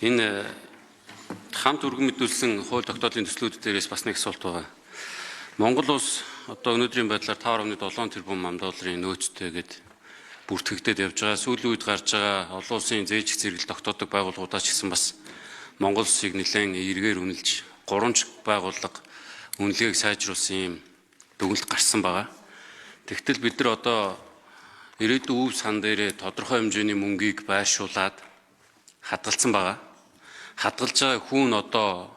Энэ хамт өргөн мэдүүлсэн хууль тогтоолын төслүүд дээрээс бас нэг асуулт байгаа. Монгол улс одоо өнөөдрийн байдлаар 5.7 тэрбум ам долларын нөөцтэй гээд бүртгэгдээд явж байгаа. Сүүлийн үед гарч байгаа олон улсын зээжих зэрэгэл тогтоодог байгууллагуудаас ч гэсэн бас Монгол улсыг нэлээд эргээр үнэлж гурван байгууллага үнэлгээг сайжруулсан юм дүгнэлт гарсан байгаа. Тэгтэл бид нар одоо ирээдүйн өв сан дээрээ тодорхой хэмжээний мөнгийг байршуулад хадгалсан байгаа. Хадгалж байгаа хүүн одоо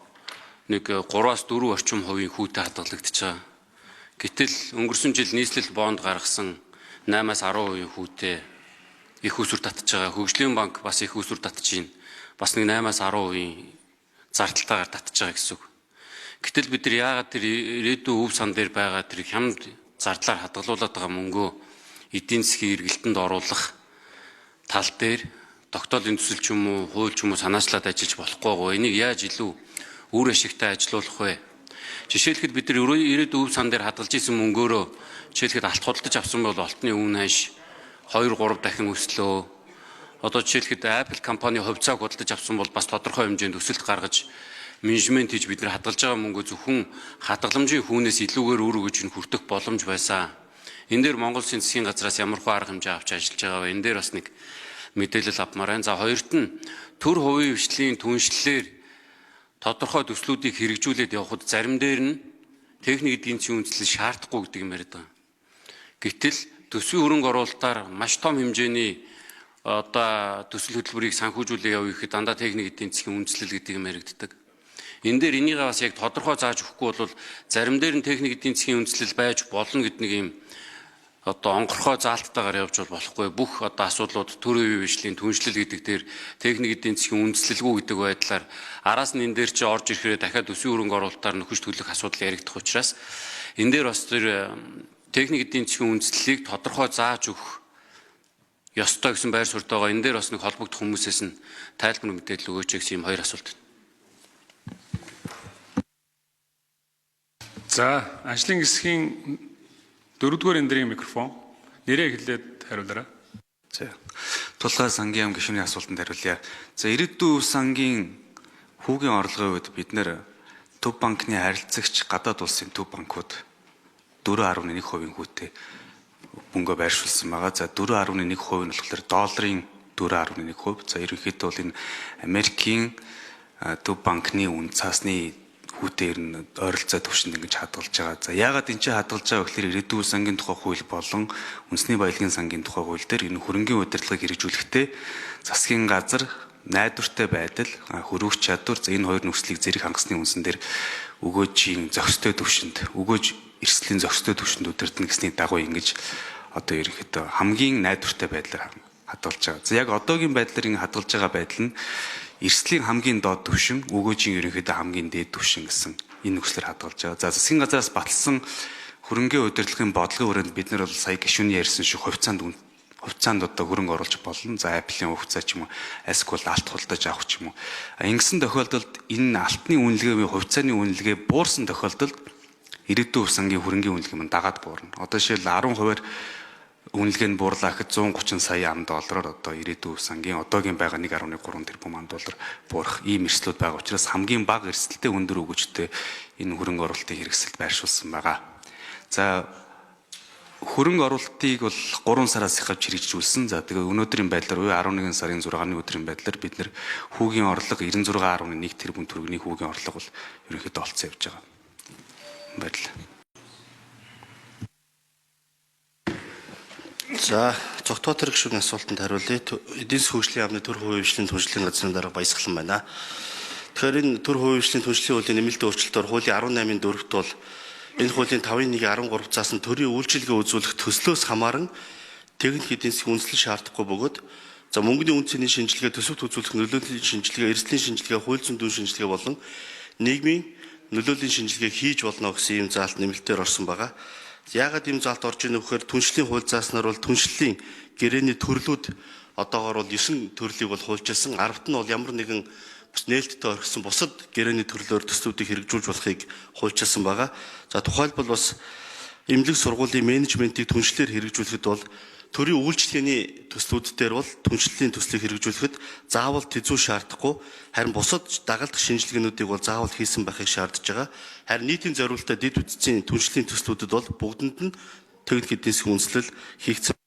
нэг 3-аас 4 орчим хувийн хүүтэй хадгалагдаж байгаа. Гэтэл өнгөрсөн жил нийслэл бонд гаргасан 8-аас 10% хүүтэй их усүр татж байгаа. Хөгжлийн банк бас их усүр татж байна. Бас нэг 8-аас 10% зардалтайгаар татж байгаа гэсэн үг. Гэтэл бид нар яагаад тэр ирээдүйн өв сан дээр байгаа тэр хямд зардлаар хадгалуулад байгаа мөнгөө эдийн засгийн эргэлтэнд оруулах тал дээр тогтоолын төсөл ч юм уу, хууль ч юм уу санаачлаад ажиллаж болохгүй байгаа. Энийг яаж илүү үр ашигтай ажилуулах вэ? Жишээлхэд бид нар ирээдүйн өв сан дээр хадгалж исэн мөнгөөрөө жишээлхэд алт худалдаж авсан бол алтны үн ханш 2 3 дахин өслөө. Одоо жишээлхэд Apple компани хувьцааг худалдаж авсан бол бас тодорхой хэмжээнд өсөлт гаргаж менежмент хийж бид нар хадгалж байгаа мөнгөө зөвхөн хадгаламжийн хүүнээс илүүгээр үр өгөж нь хүртэх боломж байсан. Энэ дээр Монгол Улсын засгийн газраас ямар хөө арга хэмжээ авч ажиллаж байгаа вэ? Энэ дээр бас нэг мэдээлэл авмаар байна. За хоёрт нь төр хувийн хвшлийн түншлэлээр тодорхой төслүүдийг хэрэгжүүлээд явхад зарим дээр нь техник эдийн засгийн үндслэл шаардахгүй гэдэг юм яриад байгаа. Гэтэл төсвийн хөрөнгө оруулалтаар маш том хэмжээний одоо төсөл хөтөлбөрийг санхүүжүүлээ явуулах гэхэд дандаа техник эдийн засгийн үндслэл гэдэг юм яригддаг. Энэ дээр энийг бас яг тодорхой зааж өгөхгүй бол зарим дээр нь техник эдийн засгийн үндслэл байж болно гэдэг нэг юм одоо онгорхой заалттайгаар явж бол болохгүй. Бүх одоо асуудлууд төр үеийн бишлийн түншлэл гэдэг дээр техник эдийн засгийн үндслэлгүй гэдэг байдлаар араас нь энэ дээр чи орж ирэхээр дахиад төсвийн хөрөнгө оруулалтаар нөхөж төлөх асуудал яригдах учраас энэ дээр бас тэр техник эдийн засгийн үндслэлийг тодорхой зааж өгөх ёстой гэсэн байр суурьтай байгаа. Энэ дээр бас нэг холбогдох хүмүүсээс нь тайлбар мэдээлэл өгөөч гэсэн юм хоёр асуулт. За, ажлын хэсгийн дөрөвдүгээр эндрийн микрофон нэрээ хэлээд хариулаарай. За. Тулгай сангийн яам гишүүний асуултанд хариулъя. За, ирээдүйн өв сангийн хүүгийн орлогын үед бид нэр Төв банкны харилцагч гадаад улсын төв банкуд 4.1% хүүтэй мөнгө байршуулсан байгаа. За, 4.1% нь болохоор долларын 4.1%. За, ерөнхийдөө бол энэ Америкийн төв банкны үн цаасны хүүтэй ер нь ойролцоо түвшинд ингэж хадгалж байгаа. За, яагаад энэ чинь хадгалж байгаа гэхээр ирээдүйн сангийн тухай хууль болон үндэсний баялагын сангийн тухай хууль дээр энэ хөрөнгийн удирдлагыг хэрэгжүүлэхдээ засгийн газар найдвартай байдал, хөрвөх чадвар, за энэ хоёр нөхцөлийг зэрэг хангасны үндсэн дээр өгөөжийн зохистой түвшинд, өгөөж эрсдлийн зохистой түвшинд удирдана гэсний дагуу ингэж одоо ерөнхийдөө хамгийн найдвартай байдлаар хадгалж байгаа. За, яг одоогийн байдлаар ингэ хадгалж байгаа байдал нь эрсдлийн хамгийн доод түвшин, өгөөжийн ерөнхийдөө хамгийн дээд түвшин гэсэн энэ нөхцлөөр хадгалж байгаа. За, засгийн газраас баталсан хөрөнгийн удирдлагын бодлогын хүрээнд бид нар бол сая гишүүний ярьсан шиг хувьцаанд одоо хөрөнгө оруулж болно. За, Apple-ийн хувьцаа ч юм уу, эсвэл алт худалдаж авах ч юм уу. Ингэсэн тохиолдолд энэ алтны үнэлгээ, хувьцааны үнэлгээ буурсан тохиолдолд ирээдүйн сангийн хөрөнгийн үнэлгээ мань дагаад буурна. Одоо жишээл 10%-аар үнэлгээ нь буурлаа гэхэд 130 сая ам доллараар одоо ирээдүйн сангийн одоогийн байгаа 1.3 тэрбум ам доллар буурах ийм эрсдлүүд байгаа учраас хамгийн бага эрсдэлтэй өндөр өгөөжтэй энэ хөрөнгө оруулалтын хэрэгсэлд байршуулсан байгаа. За, хөрөнгө оруулалтыг бол 3 сараас эхэлж хэрэгжүүлсэн. За, тэгээ өнөөдрийн байдлаар буюу 11 сарын 6-ны өдрийн байдлаар бид нэр хүүгийн орлого 96.1 тэрбум төгрөгийн хүүгийн орлого бол ерөнхийдөө олцсон явж байгаа. Баярлалаа. За, Цогтоотор гишүүний асуултанд хариулъя. Эдийн засгийн хөгжлийн яамны төр хувийн хвшлийн түншлэлийн газрын дарга Баясгалан байна. Тэгэхээр энэ төр хувийн хвшлийн түншлэлийн хуулийн нэмэлт өөрчлөлтөөр хуулийн 18-ын 4-т бол энэ хуулийн 5-ын 1-ийн 13 заасан төрийн үйлчилгээ үзүүлэх төслөөс хамааран техник эдийн засгийн үндслэл шаардахгүй бөгөөд за мөнгөний үн цэний шинжилгээ, төсөвт үзүүлэх нөлөөллийн шинжилгээ, эрсдлийн шинжилгээ, хууль зүйн дүн шинжилгээ болон нийгмийн нөлөөллийн шинжилгээ хийж болно гэсэн ийм заалт нэмэлтээр орсон байгаа. Яагаад ийм заалт орж ийнэ гэхээр түншлэлийн хууль зааснаар бол түншлэлийн гэрээний төрлүүд одоогоор бол 9 төрлийг бол хуульчилсан. 10-т нь бол ямар нэгэн бас нээлттэй орхисон бусад гэрээний төрлөөр төслүүдийг хэрэгжүүлж болохыг хуульчилсан байгаа. За, тухайлбал бас эмнэлэг сургуулийн менежментийг түншлэлээр хэрэгжүүлэхэд бол Төрийн үйлчилгээний төслүүд дээр бол түншлэлийн төслийг хэрэгжүүлэхэд заавал тэзүү шаардахгүй, харин бусад дагалдах шинжилгээнүүдийг бол заавал хийсэн байхыг шаардж байгаа. Харин нийтийн зориултад дэд бүтцийн түншлэлийн төслүүдэд бол бүгдэнд нь техник эдийн засгийн үндэслэл хийгдсэн